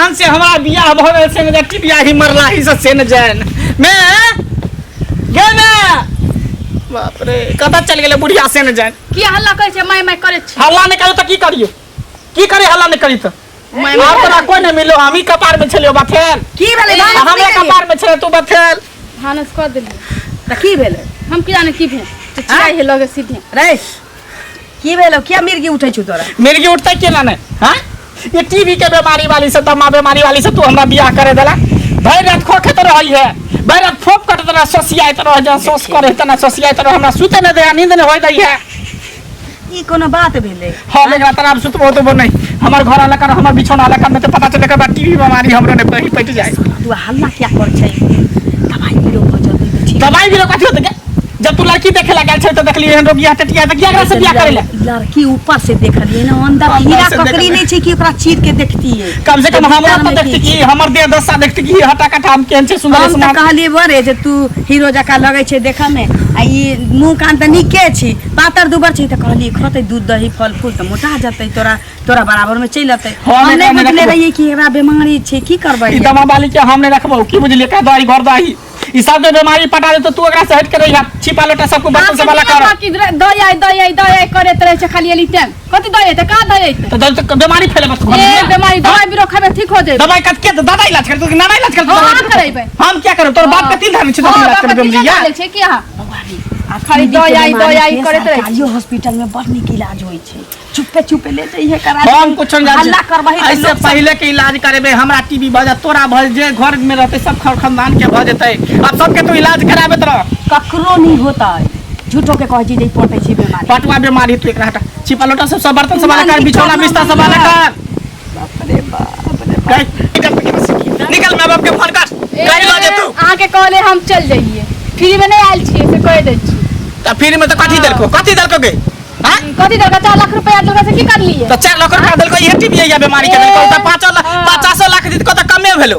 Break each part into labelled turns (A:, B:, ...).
A: जहन से हमरा बियाह भऽ गेल से ने टीबिया ही मरला ही से से न जान मैं गे मैं बाप रे कतऽ चल गेलै बुढ़िया से न जान
B: की हल्ला करै छै माय माय करै छै
A: हल्ला नहि करू तऽ की करियो की करे हल्ला नहि करी तऽ
B: माय
A: और तोरा कोई नहीं मिलो हम ही कपार में छलियो बथेल
C: की भेलै
B: ए,
C: भानस
A: हमरे
C: नहि केलियै?
A: कपार में छले तू बथेल
B: भानस कऽ देलियै
C: तऽ की भेलै
B: हम की जाने की भेल चिचियाइ हे लगे सीधे
C: रे की भेलौ किया मिर्गी उठै छौ तोरा
A: मिर्गी उठते केना नहीं हाँ ये टीबी के बीमारी वाली से दमा बीमारी वाली से तू हमरा बियाह करे देला भरि रात खोखैत रहई है भरि रात फोप कटत रह सोसियाइत रह जा सोस करे तना सोसियाइत रह हमरा सुते नहीं दे नींद नहीं होय दै है
C: ई कोनो बात भेलै
A: हम एकरा तरफ सुतबो उतबो नहीं हमर घर अलग कर हमर बिछौना अलग कर नहीं तो पता चले के बाद टीबी बीमारी हमरो नहीं पहि पटि जाए
C: तू हल्ला किया कर छै दवाई बीरो भऽ जेतै तऽ ठीक
A: दवाई भी कथी होते के जब तू लड़की देखे ला गेल छै तो देखली एहन रोगिया टटिया तऽ किया एकरा से बियाह करे ला
C: लड़की ऊपर से देखलियै ने अंदर
A: अंदर
C: हीरा
A: से
C: ककड़ी
A: देखलियै।
C: नहि छै कि ओकरा चीर के देखतियै
A: कम से कम हमरा
C: भीतर
A: तो
C: मे
A: देखती
C: की
A: कि हमर देह दशा देखती कि हटा कटा हम केहन छै सुंदर
C: हम तऽ
A: स्मार्ट
C: कहलियै बरे जे तू हीरो जकाँ लगै छै देखऽमे आ ई मुँह कान तऽ नीके छी पातर दुबर छै तऽ कहलियै खतै दूध दही फल फूल तऽ मोटा जेतै तोरा तोरा बराबर में चलि अतै
A: हम
C: हम
A: एकरा
C: नहि
A: नहि
C: बुझने
A: रखबो।
C: रहियै कि एकरा बीमारी छै की करबै
A: ई दमा वाली के हम नहीं रखबो की बुझलियै का दही घर दही ई सब के बीमारी पटा दे तो तू एकरा से हट के रहिया छिपा लोटा सबको बर्तन सब वाला कर
B: की दही आई दही आई दही आई करैत रहै छै खाली एली टाइम कथी दही अयतै कहाँ दही अयतै
A: तो दर्द के बीमारी फैले बस घर
B: ए
A: में।
B: बीमारी दवाई बीरो खेबै ठीक हो जेबै
A: दवाई कत के दादा इलाज कर तू नाना इलाज कर
B: हाँ, करेबै।
A: हम क्या करब तोर बाप के तीन धान छै तो
B: हाँ,
A: इलाज
B: बाप
A: कर
B: के
A: बीमारी
B: तीन
A: या
B: धान छै की अहाँ
C: आ
B: खाली
C: टीबी के
B: दही आई,
C: बीमारी
B: दही आई
C: के
B: करैत रहै छै।
C: सरकारियो हॉस्पिटल में बड़ नीक इलाज होइ छै चुपे चुपे ले जइहे करा
A: हम कुछ नहीं जानै छी।
C: हल्ला करबही तऽ
A: ऐसे
C: लोक सब-
A: पहले के इलाज करेबे हमरा टीबी भऽ जात तोरा भऽ जे घर में रहते सब खर खानदान के भऽ जेतै अब सबके तू इलाज कराबे रह
C: ककरो नहीं होता है झूठो के कहै छी जे ई पटै छै बीमारी
A: पटुआ बीमारी तू एकरा हटा छिपा लोटा सब सब बर्तन सब कर बिछौना बिस्तर सब वाला कर
C: बाप रे बाप रे बाप।
A: गई, निकल निकल मां बाप के फोन कर कहीं लऽ जेतू
B: अहाँके कहले हम चल जाइए फ्री में नहीं आयल छियै से कहि दै छी
A: तऽ फ्री में तऽ कथी देलको कथी देलको गे हाँ
B: कथी देलका 4 लाख रुपया देलका से की करलियै
A: तऽ 4 लाख रुपया देलको इहे टीवी या बीमारी के देलको तऽ 5 लाख
B: हाँ।
A: 50 लाख देलको तऽ कमे भेलो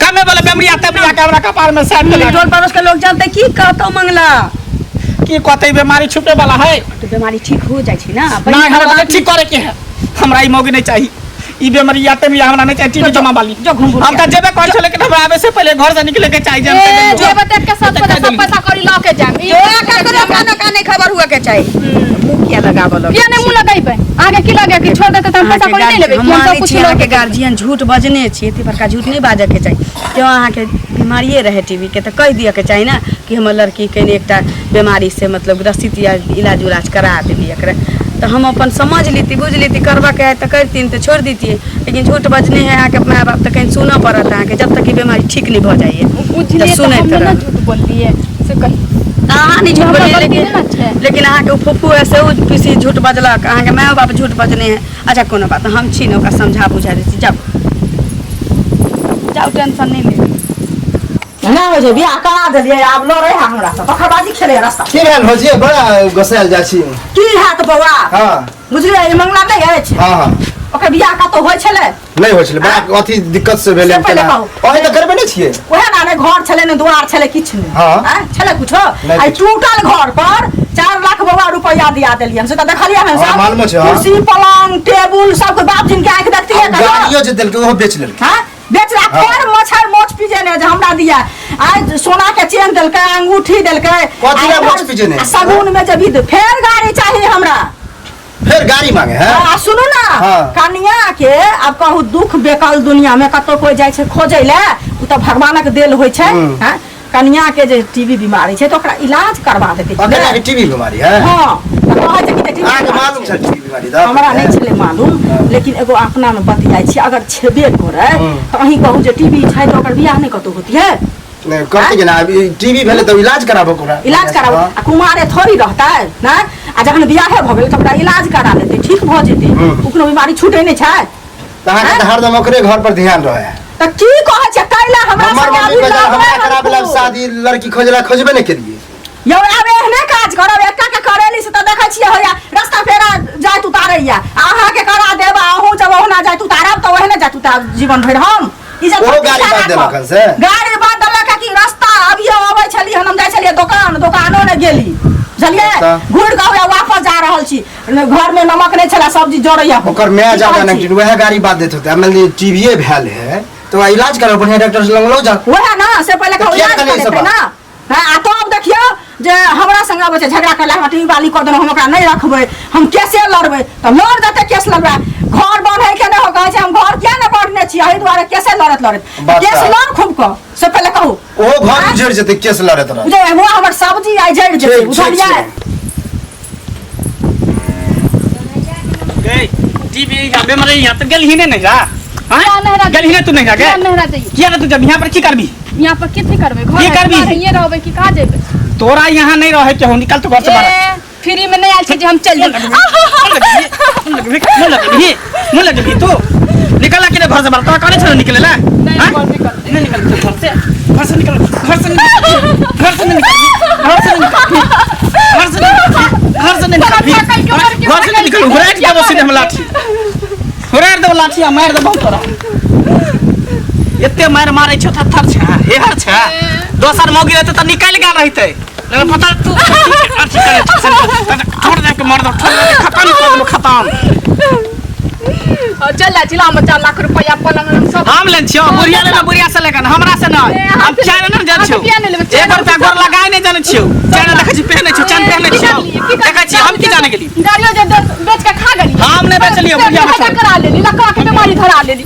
A: कमे भेलो बेमरिया तेमरिया के हमरा कपार में साट देलक
C: टोल पड़ोस के लोग जानते की कहतो मंगला
A: की कहते बीमारी छुपे वाला है
C: तो बीमारी ठीक हो जाइ छै ना
A: ना हमरा तऽ ठीक करे के है हमरा ई मौगी नहीं चाहिए ई बीमारी तेमरिया हमरा नहीं चाहिए टीवी जमा वाली
C: जो घूम घूम
A: हम तऽ जेबे करै छलै लेकिन हमरा आबे से पहिले घर से निकले के चाहिए जे हम
B: ए
A: कहि देलियौ।
B: जेबै तऽ के सब
A: तऽ कहि
B: सब
A: देलियौ।
B: पैसा कौड़ी लऽ के जायब ई
C: तोरा ककरो कानो काने खबर हुआ के चाही मुँह किया लगाबऽ लगै
B: किया नहि मुँह लगेबै अहाँके की लगे कि छोड़ देतै तऽ हम पैसा
C: अहाँके
B: कौड़ी नहि लेबै
C: गार्जियन-
B: कि
C: हम
B: हम सब
C: मानै
B: कुछ
C: छी
B: लऽ
C: अहाँके
B: के
C: गार्जियन झूठ बजने छी एते बड़का झूठ नहि बाजऽ के चाही क्यों अहाँके बीमारिए रहै टीबी के तऽ कहि दिअ के चाही ने कि हमर लड़की कनि एकटा बीमारी से मतलब ग्रसित या इलाज उलाज करा देली एकरा तऽ हम अपन समझ लेती बुझि लेती करबऽके है तऽ करती तऽ छोड़ि दितियै लेकिन झूठ बजने है अहाँके माय बाप तऽ कनि सुनऽ पड़त अहाँके जब तक ई बीमारी ठीक नहि भऽ जाइए
B: बुझलियै
C: तऽ
B: तऽ
C: सुनैत
B: हम नहि ने
C: रहब
B: झूठ बोललियै से कही
C: तऽ अहाँ नहि झूठ
B: हमर
C: बजलियै
B: गलती
C: लेकिन
B: नहि ने छै।
C: लेकिन अहाँके ओ फूफू है से ओ पीसी झूठ बजलक अहाँके मायो बाप झूठ बजने है अच्छा कोनो बात नहि, हम छी ने ओकरा समझा बुझा दै छी जाउ जाउ टेंशन नहि लेब
D: ना होइ छै बियाह करा देलियै आब लड़ै है हमरा से पखरबाजी खेले है रास्ता
E: की भेल भौजी बड़ा गोसायल जाइ छी
D: की हैत बौआ
E: हँ
D: बुझलियै ई मंगला नहि अछि
E: हँ हँ
D: ओकर बियाह कतौ होइ छलै
E: नहि होइ छलै बड़ा अथी दिक्कत से भेलै
D: से पहिले
E: केना
D: कहू।
E: अहीं तऽ करबे नहि छियै
D: ओहे ना ने घर छलै ने दुआर छलै किछु नहि
E: हँ।
D: आँय, छलै कुछो
E: नहि
D: आइ
E: किछु।
D: टूटल घर पर 4 लाख बौआ रुपैआ दिया देलियै हम से तऽ देखलियै हन
E: हँ,
D: सब
E: मालूम छै, हँ।
D: कुर्सी पलंग टेबुल सब बाप जिनके आँखि देखतियै कतौ
E: गाड़ियो जे देलकै ओहो बेच लेलकै
D: हाँ बेच रहा
E: हाँ।
D: फेर मच्छर मोछ पीजेने जे हमरा दिया आइ सोना के चेन देलकै अंगूठी देलकै
E: कथी ला
D: आ
E: मोछ पीजेने?
D: आ सगुन में जे विध फेर गाड़ी चाहिए हमरा
E: फेर गाड़ी मांगे है
D: आ सुनू ना
E: हाँ।
D: कनिया के आब कहू दुख बेकल दुनिया में कतौ कोई जाइ छै खोजै ले उ तऽ भगवानक देल होइ छै हाँ? कनिया के जे टीबी बीमारी छै तऽ ओकरा इलाज करवा देतै
E: कनिया के टीबी बीमारी है
D: हाँ तऽ कहै छै कि जे टीबी
E: अहाँके
D: बीमारी
E: मालूम
D: छै।
E: छल टीबी बीमारी दा
D: हमरा नहि छलै मालूम लेकिन एगो अपना में बतियाइ छी अगर छेबे करै तऽ अहीं कहू जे टीबी छै तऽ ओकर बियाह नहि कतौ होतियै
E: नहि करतै केना आब ई टीबी भेलै तऽ इलाज कराबो ओकरा
D: इलाज कराबो आ कुमारे थोड़ी रहतै ने आ जखन बियाहे भऽ गेलै तऽ ओकरा इलाज करा लेतै ठीक भऽ जेतै ओ कोनो बीमारी छूटै नहि छै
E: तऽ अहाँके तऽ हरदम ओकरे घर पर ध्यान रहै है
D: तऽ की कहै छै कैला हमरा
E: हमर
D: संगे
E: मम्मी
D: अभी
E: कहै
D: लगबै
E: हमरा कराबे ला
D: हन
E: शादी लड़की खोजला खोजबे नहि केलिए
D: यौ आब एहने काज करब एकटा के करेली से तऽ देखै छियै होइया रास्ता फेरा जाइत उतारैया अहाँके करा देब आ अहूँ जब ओहुना जाइत उतारब तऽ ओहने जाइत उतारब जीवन भरि हम इज्जत
E: ओहो
D: प्रतिष्ठा
E: गाड़ी बाँध
D: राखब।
E: देलक हन से?
D: गाड़ी बाँध देलक हन कि रास्ता अभियो अबै छली हन हम जाइ छलियै दोकान दोकानो नहि गेली बुझलियै
E: तऽ?
D: घुरि कऽ हमरा वापस जा रहल छी घर में नमक नहि छलै सब्जी जरैया
E: ओकर माय
D: की
E: ज्यादा
D: कहै
E: नहीं
D: छी?
E: वएह गाड़ी बात देत होते मान लीजिए टीवीए भेल है तो इलाज करो बढ़िया डॉक्टर से लग लो जा
D: वएह ना से पहिले
E: तऽ
D: कहू
E: किया
D: इलाज
E: कहलियै ई सब
D: करेतै
E: बात?
D: ना हाँ, आ तब देखियौ जे हमरा संग अबै छै झगड़ा करला हमरा टीवी वाली कऽ देलहुँ हम ओकरा नहि रखबै हम केसे लड़बै तऽ लड़ देतै केस लड़बै घर बान्है के नहि हो कहै छै हम घर किया नहि बान्हने छी एहि दुआरे केसे लड़त लड़त
E: बात
D: केस
E: सही।
D: लड़ खूब कऽ से पहिले कहू
E: ओहो घर उजड़ जेतै केस लड़ैत रहत
D: बुझलियै हुआ हमर सब्जी आइ जरि जेतै
E: ठीक, ठीक
D: बुझलियै
E: छै।
A: गई टीवी यहाँ बेमारी यहाँ तो गेल ही नहीं जा
B: किया नहीं
A: हाँ
B: रह-
A: गेल ही नहीं तू नहीं जा
B: किया
A: गे
B: नहीं रह जाइए
A: किया ना तू जब यहाँ पर की करबी
B: यहाँ पर कथी करबै घर
A: की करबी?
B: यहीं रहबै कि कहाँ जेबै
A: तोरा यहाँ नहीं रहे के हो निकल तू घर से बाहर
B: ए फ्री में नहीं आयल छै जे हम चल
A: मुँह
B: जाब
A: लगबी मुँह लगबी मुँह लगबी तू निकल के घर से बाहर तोरा कहने छलो निकले ला
B: नहीं
A: हाँ?
B: घर निकल
A: नहीं निकल तू घर से घर से निकल घर से निकल घर से नहीं निकल घर से नहीं निकल घर से नहीं घर से नहीं निकल घर से नहीं निकल हुराट देबो सीधे हम लाठी हुराट देबो लाठी आ मारि देबो तोरा एते मारि मारै छौ थत्थर छै हेहर छै दोसर मौगी रहतै तऽ निकलि गेल रहितै लेकिन पता तू अथी करै छै छोड़ दे के मार दो छोड़ दे खत्म कर देबो खत्म
B: और चल जा जिला में 4 लाख रुपया पलंग उलंग सब
A: हम लेन छियो बुढ़िया लेना बुढ़िया से लेकर हमरा से नहीं
B: ए,
A: हम
B: हम
A: चाय नहीं जान
B: हम
A: छियो
B: किया नहीं लेबै? चाय
A: एक रुपया गोर लगाए नहीं जाने छियो चाय नहीं देखै छी पहने छियो चाय पहने
B: की
A: छियो
B: करलियै? की
A: देखै छी हम की जाने गेली
B: गाड़ियो जे बेच के खा गेली
A: हम नहि बेचलियै, बुढ़िया
B: बेचलियै
A: बेचलियै।
B: करा लेली लकवा के बीमारी धरा लेली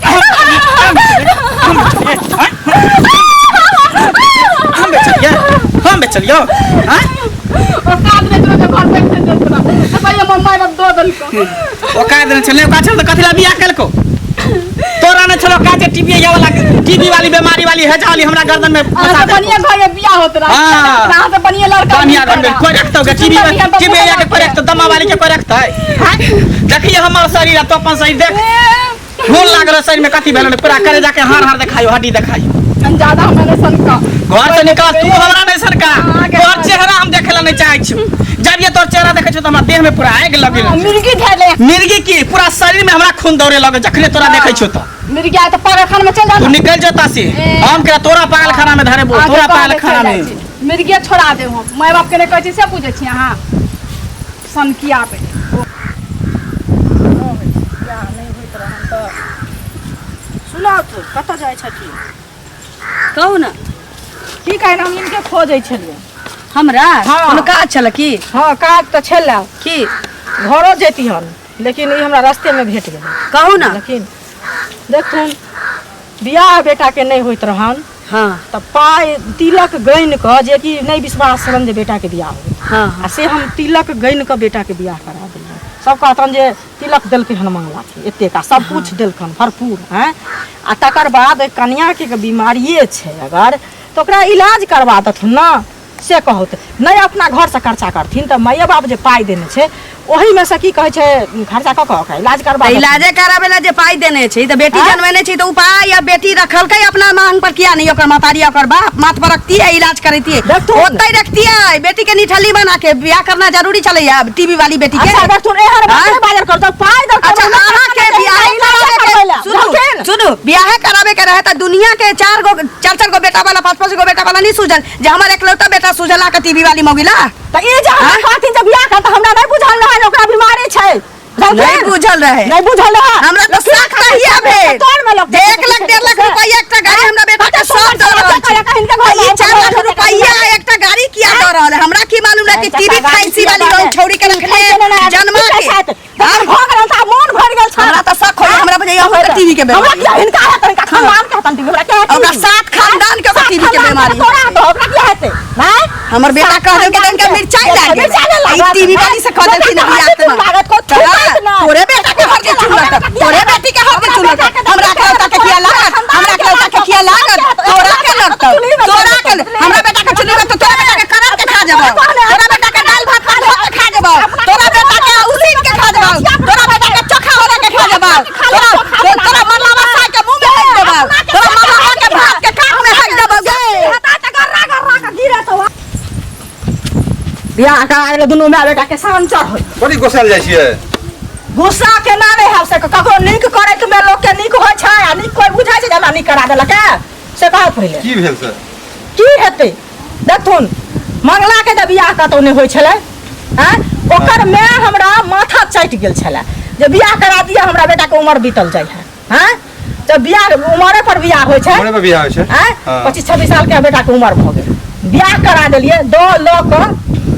A: हम बेचलियै हम बेचलियो हैं
B: औकात नहि तोरा के घर बैठ देत तोरा तो भैया मम्मा बाप दऽ देलको
A: ओका देने छलै ओका छल तऽ कथी ला बियाह केलको तोरा नहि छलो काजे टीवी या वाला टीवी वाली बीमारी वाली हेजा वाली हमरा गर्दन में
B: अहाँ
A: फंसा
B: से
A: देलको।
B: बढ़िया घर में बियाह होत रहा
A: हाँ।
B: अहाँ से बढ़िया लड़का
A: बढ़िया घर में कोई रखतौ गे टीवी
B: बढ़िया बबुआ
A: टीवी या के कोई
B: रखतै।
A: रखतौ दमा वाली के कोई रखतै हैं देखिए हमर शरीर आ तो अपन शरीर देख खून लागल शरीर में कथी भेल पूरा करे जाके हार हार देखायो हड्डी देखायो
B: ज्यादा हमरा नहीं सनका
A: घर से निकल तू हमरा नहीं सरका
B: हाँ, के
A: तोहर चेहरा हम देखे ला नहीं चाहे छी जब ये तोहर चेहरा देखे छी तो हमरा देह में पूरा आगि लगे
B: हाँ, मिर्गी धैले
A: मिर्गी की पूरा शरीर में हमरा खून दौड़े लगे जखने तोरा देखे छी तो
B: मिर्गी आए तो पागलखाना में चल जा
A: तू निकल जोता से
B: ए।
A: हम के तोरा पागलखाना में धरे बोल तोरा पागलखाना में
B: मिर्गिया छोड़ा देब हम माय बाप के नहीं कहै छी से पूछै छी अहाँ सनकिया पे
D: सुनाउ तू कतऽ जाइ छथिन
C: कहू ने
D: की कहै हम इनके खोजै छलियै
C: हमरा
D: हाँ।
C: कोनो काज छल की
D: हँ काज तऽ छलै
C: की
D: घरो जैती हन लेकिन ई हमरा रास्तेमे भेट गेलै
C: कहू ने
D: लेकिन देखथुन बियाह बेटाके नहि होइत रहन
C: हाँ
D: तऽ पाइ तिलक गनि कऽ जे कि नहि विश्वास छलनि जे बेटाके बियाह होत
C: हाँ
D: आ से हम तिलक गनि कऽ बेटाके बियाह करा देलियै सब कहतन जे तिलक देलकै हन मंगलाके एतेक आ सब कुछ देलकन भरपूर हैं आ तकर बाद ओहि कनियाके बीमारिए छै अगर तऽ ओकरा इलाज करबा देथुन ने से कहू तऽ नहि अपना घरसँ खर्चा करथिन तऽ माइए बाप जे पाइ देने छै ओहीमे से की कहै छै खर्चा कऽ कऽ ओकरा इलाज करबा
C: तऽ
D: देथिन।
C: इलाजे कराबे ला जे पाइ देने छै तऽ बेटी
D: आँय?
C: जनमेने छै तऽ उपाय आ बेटी रखलकै अपना मांग पर किया नहीं ओकर महतारी आ ओकर बाप माथ पर रखतियै इलाज करैतियै
D: देखथुन।
C: ओतै रखतियै बेटी के निठल्ली बना के बियाह करना जरूरी छलैया टीवी वाली बेटी के
D: अच्छा देखथुन एहन बात
C: आँय?
D: नहि बाजल करू तऽ पाइ देलकै
C: अच्छा अहाँ के बियाह कराबे के सुनू सुनू बियाह कराबे के रहे तऽ दुनिया के चार गो चार चार गो बेटा वाला पांच पांच गो बेटा वाला नहीं सूझल जे हमर एकलौता बेटा सूझल आ के टीवी वाली मौगिला
D: तऽ ई जे हमरा
C: आँय?
D: कहथिन जे बियाह कर तऽ हमरा नहि बुझल रहै जे ओकरा बीमारी छै बुझलखिन?
C: नहीं बुझल रहे
D: नहि बुझल रहै
C: हमरा तऽ
D: लोक
C: शक तहिया भेल
D: तोर में लोक
C: 1 लाख 1.5 लाख रुपया एकटा गाड़ी हमरा बेटा के सब दऽ रहल छै
D: हिनका घर
C: ई 4 लाख रुपया एकटा गाड़ी किया दऽ रहल है हमरा की मालूम रहे कि टीवी खाइसी वाली लोग छौड़ी के रखले जन्मा के
D: भऽ गेल तऽ मोन भरि गेल
C: हमरा तऽ शक होइए हमरा बुझाइए अहूँ के टीवी के
D: हमरा
C: बीमारी
D: किया हिनका हेतै हिनका खानदान के हेतनि टीवी हमरा किया हेतै
C: ओकरा सात खानदान के ओकरा टीवी के बीमारी
D: तोरा हेतौ ओकरा किया हेतै नहि
C: हमर बेटा कह देलकै तऽ हिनका मिरचाई लागि गेल
D: मिरचाई
C: ई
D: लागत।
C: टीवी वाली से कह देलखिन
D: बेटा के
C: बियाह
D: हरदी चून लागत, कोइ छुपैत नहि।
C: तोरे बेटा के हरदी चून लागत तोरे बेटी के हरदी चून लागत हमरा के लड़का के किया लागत हमरा के लड़का के किया लागत तोरा के लगतौ तोरा के हमरा बेटा के चुनी में तो तोरा बेटा के करत के खा जेबौ तोरा बेटा के दाल भात खा के खा जेबौ तोरा बेटा के उसीन के खा जेबौ तोरा बेटा के चोखा होरा के खा जेबौ तोरा तोरा मरलावा साग के मुंह में हक देबौ तोरा मरलावा के भात के कान में हक देबौ गे
D: बियाह करा गेलै दुनू माय बेटा के शान चढ़
F: बड़ी गोसायल जाइ छियै
D: गुस्सा केना नहि हैब से ककरो नीक करैत में लोक के नीक होइ छै आ नीक कोइ बुझै छै जे हमरा नीक करा देलक है से कहू पहिले
F: की भेल से
D: की हेतै देखथुन मंगला के जे बियाह कतौ नहि होइ छलै आँय ओकर माय हमरा माथा चाटि गेल छलै जे बियाह करा दिअ हमरा बेटाके उमर बीतल जाइ है। आँय जब बियाह उमरे पर बियाह होइ छै।
F: उमरे पर बियाह होइ छै।
D: आँय
F: हँ।
D: 25-26 साल के बेटाके उमर भऽ गेल, बियाह करा देलियै दऽ लऽ कऽ।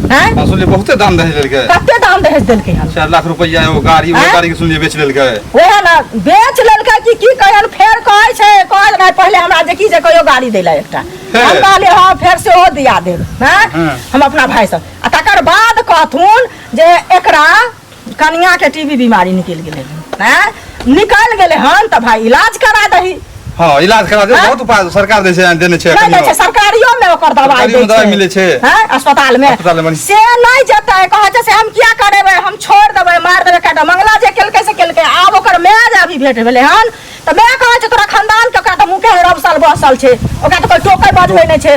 D: आँय
F: हँ, सुनलियै बहुते दाम दहेज लेलकै।
D: कते दाम दहेज देलकै हन?
F: 4 लाख रुपैआ एगो गाड़ी, ओहो
D: आँय?
F: गाड़ी के सुनलियै बेच लेलकै।
D: वएह ने बेच लेलकै कि की कहन, फेर कहै छै कहै नहि पहिले हमरा जे की जे कहियो गाड़ी दै लए एकटा।
F: फेर?
D: हम कहलियै हँ फेर सेहो दिया देब। हँ
F: हँ।
D: हम अपना भाय सब आ तकर बाद कहथुन जे एकरा कनिया के टीबी बीमारी निकलि गेलै हन। आँय निकलि गेलै हन तऽ भाय इलाज करा दही।
F: हँ, इलाज करा दे।
D: आँय?
F: बहुत उपाय सरकार दै छै, देने छै।
D: नहि दै छै,
F: एखनियो।
D: सरकारियो में ओकर दवाई
F: सरकारियो
D: दै
F: में दवाई मिलै छै।
D: हैं अस्पताल में,
F: अस्पताल में।
D: से नहि जेतै, कहै छै से हम किया करेबै, हम छोड़ि देबै, मारि देबै काटि। मंगला जे केलकै से केलकै। आब ओकर माय जे अभी भेट भेलै हन तऽ माय कहै छै तोरा खानदान के, ओकरा तऽ मुँह के रबसल बसल छै, ओकरा तऽ कोइ टोकै बजबै नहि छै,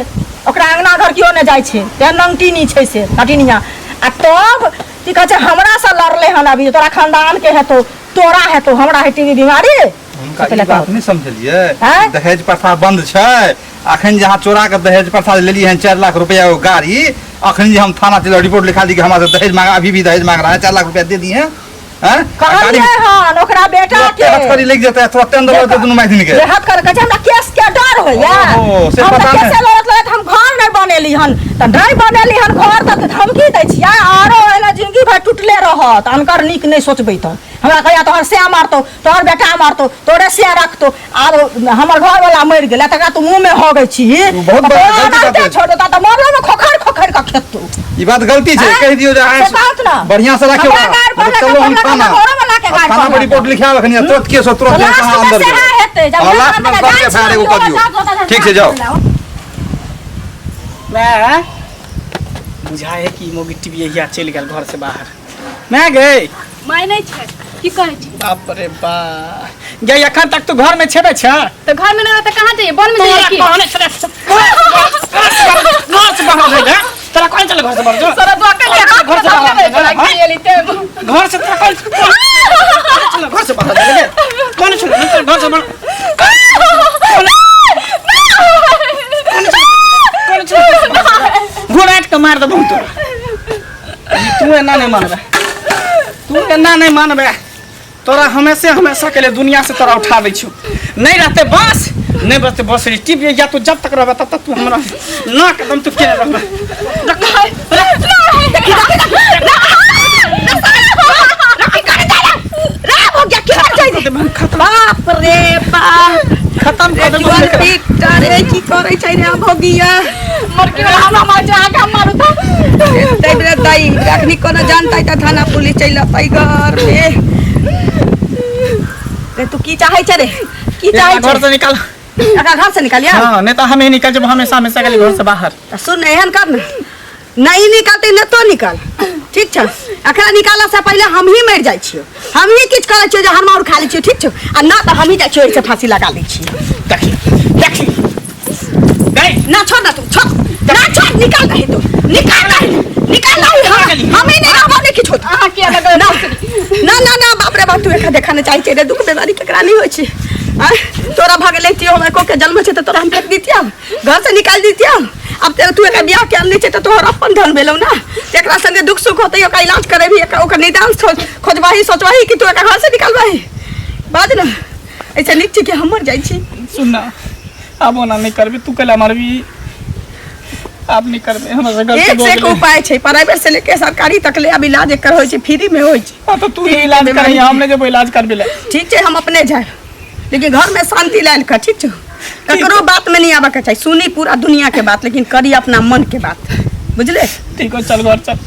D: ओकरा अंगना घर केओ नहि जाइ छै, तेहन नंगटिनी छै से नटिनिया। आ तब की कहै छै हमरासँ लड़लै हन अभी, तोरा खानदान के हेतौ, तोरा हेतौ, हमरा है टीबी बीमारी।
F: हुनका
D: पहिले
F: ई बात
D: कहू।
F: नहि समझलियै?
D: आँय?
F: दहेज प्रथा बंद छै। अखन जे अहाँ चोरा के दहेज प्रथा लेलियै हन 4 लाख रुपया एगो गाड़ी, अखन जे हम थाना चलि रिपोर्ट लिखा दी कि हमरा से दहेज मांगा, अभी भी दहेज मांग रहा है, 4 लाख रुपया दे दिए हैं। आँय? आ गाड़ी
D: कहलियै हन ओकरा बेटा
F: तुरते
D: के
F: हथकड़ी लागि जेतै, तुरते अंदर लऽ जेतै दुनू माय के।
D: जे हथ कर कहै छै हमरा केस के डर होइया।
F: ओहो, से
D: हम
F: पता
D: तऽ
F: नहि।
D: केसे लड़त लड़त हम घर नहि बनेली हन, तऽ नहि बनेली हन घर तऽ धमकी दै छियै आरो एना जिंदगी भरि टूटले रहत। अनकर नीक नहि सोचबै तऽ हमरा कहिया तोहर सएह मारतौ, तोहर बेटा मारतौ, तोरे सएह रखतौ। आब हमर घरवाला मरि गेलै तकरा तू मुँहमे हगै छी।
F: बहुत बड़ा गलती बात है।
D: छोड़ देता तऽ मरलो में खोखरि खोखरि कऽ खेतौ।
F: ई बात गलती छै।
D: आँय?
F: कहि दियौ जे अहाँ
D: से कहत ना।
F: बढ़िया से राखियौ।
D: हमरा गाड़ पड़लक,
F: चलो हम
D: पड़लक,
F: थाना
D: हमरा घरोवला के गाड़
F: थाना पर
D: पड़लक।
F: रिपोर्ट लिखायब अखन तुरंत केस हो, तुरंत
D: लास्ट
F: अहाँ
D: में
F: अंदर
D: सएह
F: जेबै।
D: हेतै, जब
F: हँ, लास्ट में
D: हमरा
F: सब
D: जाइ
F: के
D: छी,
F: एफ I R एगो कऽ दियौ।
D: जाउ,
F: ठीक छै, जाउ।
A: मैं बुझाए है कि मोगी टीवी हिया चलि गेल घर से बाहर। मैं गई
B: माय नहि छै, की कहै छी?
A: बाप रे बा, गई अखन तक तू घर में छेबे छ?
B: तऽ घर में नहि रहत तऽ कहाँ जइए, वन में जइए
A: तोरा
B: की?
A: कहने छले घर से बाहर रह तोरा कौन चले घर से बाहर जो।
B: सारा दुआ कर
A: घर से बाहर
B: हाथ
A: हाँ?
B: एली ते
A: घर से तोरा कौन चले घर से बाहर चले कौन चले घर से बाहर, कौन चले घोड़ाट के मार देबौ तोरा। तू एना नहीं मानबे, तू एना नहीं मानबे, तोरा हमेशा हमेशा के लिए दुनिया से तोरा उठा दै छियौ। नहीं रहते बांस, नहीं बचते बसरी टिप या तू जब तक रहबे तब तक तू हमरा ना कदम तू केने रहबे।
C: बाप रे बाप,
A: खत्म कर देबो।
C: जीवन पीटा रे, की करै छै रे भोगिया?
B: मरकी वाला हमरा मार छै, अहाँके हम मारू तऽ
C: तै बेरा तै अखनी कोनो जानतै तऽ थाना पुलिस चलि अतै घर मे। रे तू की चाहै छै रे, की चाहै
A: घर
C: छै?
A: से निकाल
C: एकरा घर से निकालिया।
A: हाँ, नहीं तो हम ही निकल जब हमेशा हमेशा के लिए घर से बाहर।
C: तऽ सुन, एहन कर ने, नहीं निकालते ने तो निकाल, ठीक छै? एकरा निकालऽ से पहिले हमही मरि जाइ छियौ, हमही किछु करै छियौ जे हम और खा लै छियौ, ठीक छौ? आ ना तऽ हमही जाइ छियौ एहिसँ फांसी लगा लै छियै।
A: देखी देखी गई
C: ना छोड़ ना, तू छोड़ ना, छोड़, निकाल दही तू, निकाल दही, निकाल दही। हम ही नहीं रहबो, नहीं किछु होतौ।
B: अहाँ किया लगल?
C: ना ना ना ना, बाप रे बाप, तू एकरा देखा नहि चाहै छै रे। दुख बीमारी केकरा नहि होइ छै? आँय, तोरा भऽ गेलै तियो हमरा कोके जन्म छै तऽ तोरा हम फेंक दितियौ, घर से निकालि दितियौ। आब ते तू एकरा बियाह के आनले छै तऽ तोहर अपन धन भेलौ ना। एकरा संगे दुख सुख होतै, ओकरा इलाज करेबही, एकरा ओकर निदान खोजबही, सोचबही कि तू एकरा घर से निकालबही? बाज ना, ऐसे नीक छै कि हम मर जाइ छी।
A: सुन ना, आब ओना नहीं करबी, तू कैला मारबी? आब नहीं करबे, हमरा से गलती
C: एक
A: भऽ
C: से एक
A: गेलै।
C: उपाय छै, प्राइवेट से लेके सरकारी तक ले अब इलाज एकर होइ छै, फ्री में होइ छै।
A: हाँ, तो तू ही इलाज करही, हम नहीं जेबो इलाज करबे ले।
C: ठीक छै, हम अपने जायब, लेकिन घर में शांति लायल कर, ठीक छौ? ककरो बात में नहीं आबऽ के चाही। सुनी पूरा दुनिया के बात, लेकिन करी अपना मन के बात, बुझले?
A: ठीक हो, चल घर चल।